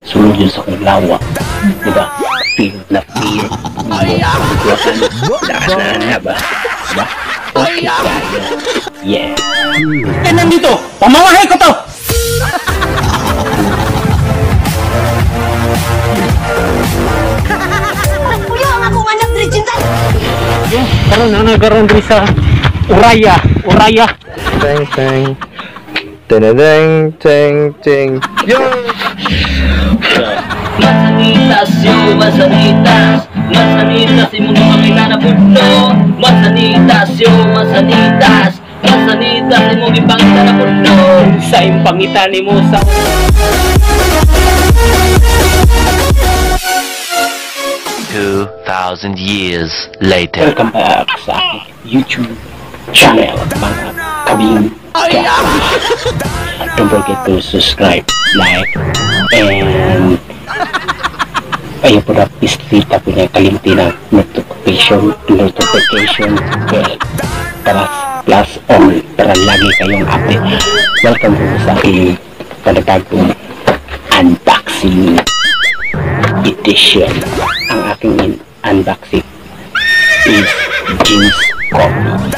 Sulod yun sa kong lawa. Diba? Feel na feel. Lakas na ba? Diba? Okay tayo. Yeah. Eh, nandito! Pamamahay ko to! Kuya, ang akong anak diri cinta. Yeah, karon na nagaron diri sa Uraya, Uraya. Teng teng. Teng teng teng. Yo. Masanitas yo, masanitas. Masanitas imong gipangita na pudno. Masanitas yo, masanitas. Masanitas imong gipangita na pudno. Sa imong pangita nimo sa 2,000 years later. Welcome back sa aking YouTube channel, mga kabing. Don't forget to subscribe, like, and ayun po na pislita po niya kalimti ng notification bell para plus on para lagi kayong update. Welcome po sa aking panibagong unboxing edition. Ang aking unboxing is James Coffee.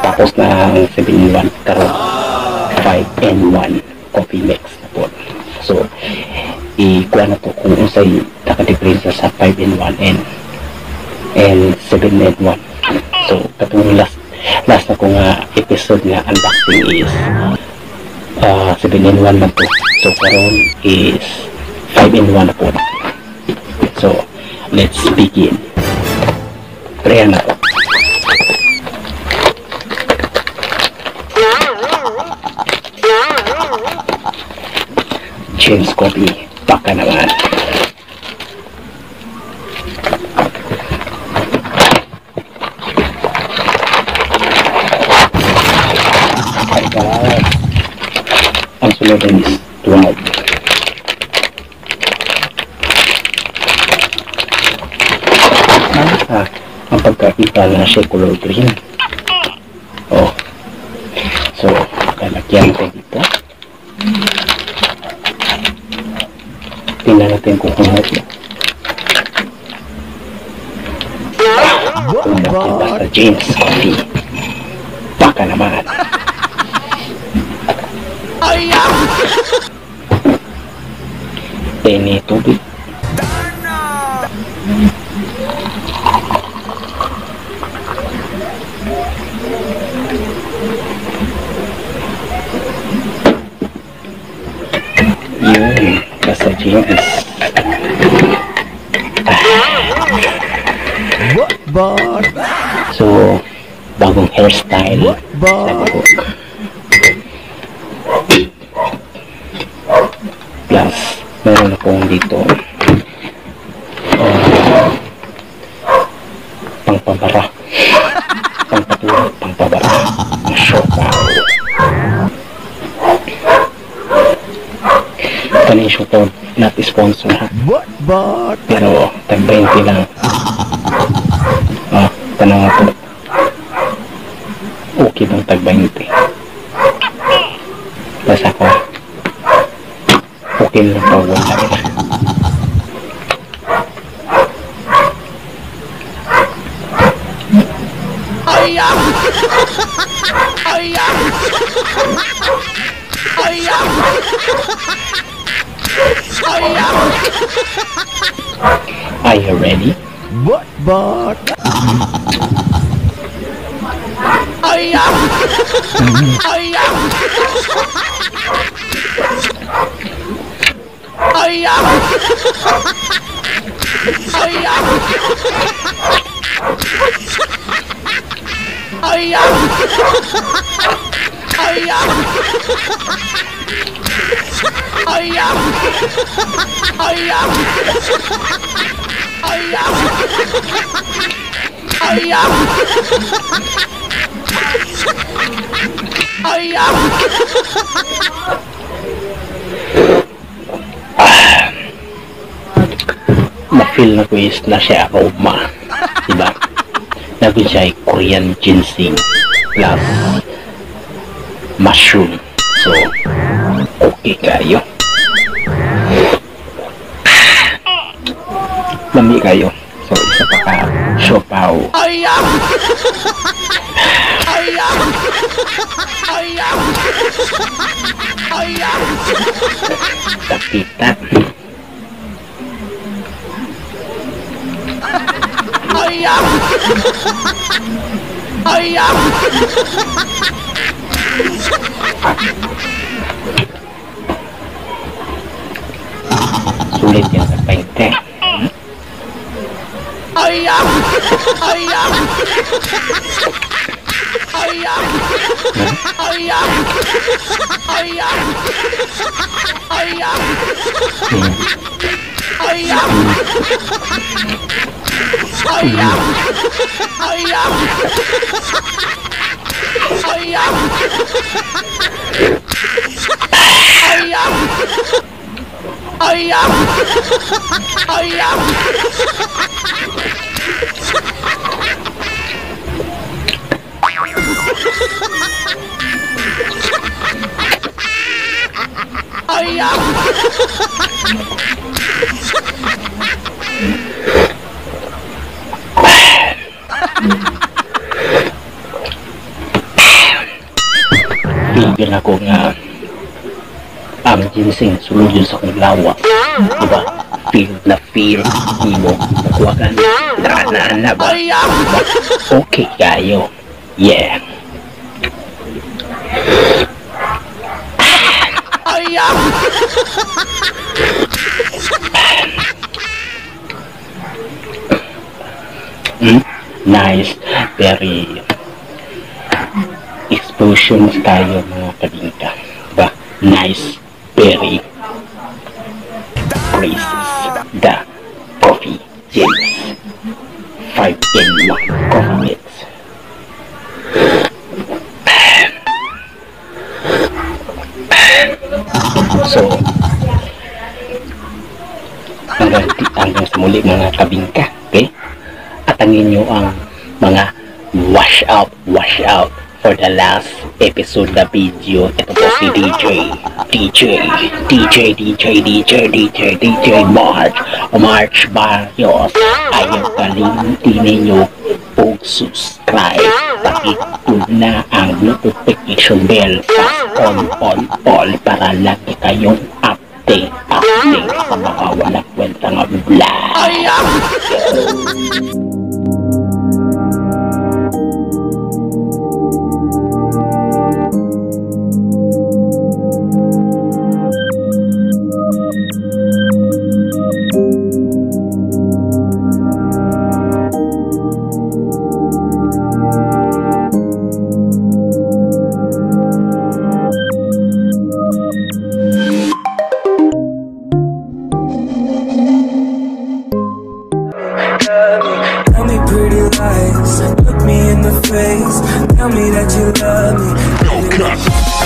Tapos na ang 7-in-1, karon 5-in-1 coffee mix na po. So, ikuha na to kung unsay nakadiferensya sa 5-in-1 and 7-in-1. So, katong last na ko nga episode nga unboxing is 7-in-1 man to. So, karon is 5-in-1 na po. So, let's begin. Try na to. James Coffee, baka naman. Ang sunod is 12. Ang pagkaiba na siya color green. Oh. So, kalagyan natin dito. Tingnan natin kung kumot. Kumot basta James Coffee. Baka naman. Tene tubig. Yun, basta James. So, bagong hairstyle sa buhok. Plus, meron akong dito pangpabara. Pangpatulog, pangpabara. Ang siopaw. Kaning siopaw, not sponsor ha. Pero, tag 20 lang. Tanong ako. Okay bang tag 20? Basta ko. Okay lang pa wala rin. Are you ready? What? But Na-feel na ko is na siya aroma. Diba? Naging siya ay Korean ginseng plus mushroom. So, okay kayo. Lami kayo. So isa pa ka siopaw. Tapita. Sulit yan sa 20. Feel ako nga ang ginseng sulod yun sa kong lawa. Diba? Feel na feel nimo. Kuwagan. Na ba? Okay kayo. Yeah. Nice. Very explosions tayo mga kabingka. Diba? Nice. Very praises the Coffee James 5-in-1 coffee mix. So hanggang sa muli mga kabingka, okay? Atangin nyo ang mga wash out for the last episode na video. Ito po si DJ March Barrios. Ayaw kalimtin ninyo og subscribe. Pakitun na ang notification bell. Pass on all para lagi kayong update sa mga walang kwenta nga vlog. Tell me pretty lies, look me in the face, tell me that you love me.